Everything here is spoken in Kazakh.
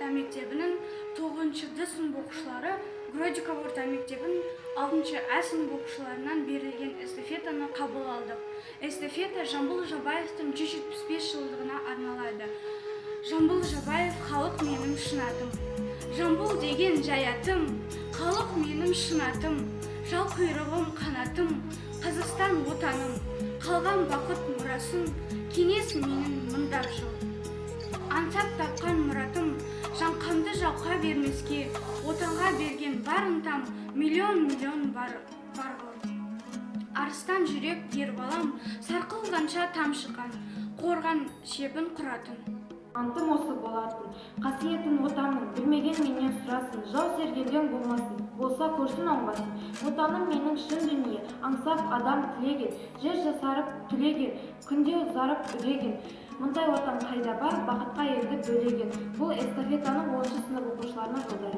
Орта мектебінің 9 Д сынып оқушылары Гродиков орта мектебінің 6 А сынып оқушыларынан берілген эстафетаны қабыл алдық. Эстафета Жамбыл Жабаевтың 175 жылдығына арналады. Жамбыл Жабаев — халық менің шын атым. Жамбыл деген жай атым, халық менің шын атым. Жал құйрығым, қанатым, Қазақстан отаным. Қалған бақыт мұрасын, кеңес менің мыңдап жыл. Аңсап тапқан мұратым, жаңқамды жауға бермеске, отанға берген бар ынтам, миллион миллион бар, барғыр. Арыстан жүрек ер балам, сарқылғанша тамшы қан, қорған шебін құратын. Антым осы болатын, қасиетін отанның білмеген менен сұрасын, жау сергелдең болмасын, болса көрсін оңбасын. Отаным менің шын дүние, аңсап адам тілеген, жер жасарып түлеген, күнде ұзарып үдеген. Мұндай отан қайда бар, бақытқа елді бөлеген. Бұл эстафетаны 10 сынып оқушыларына жолдаймын.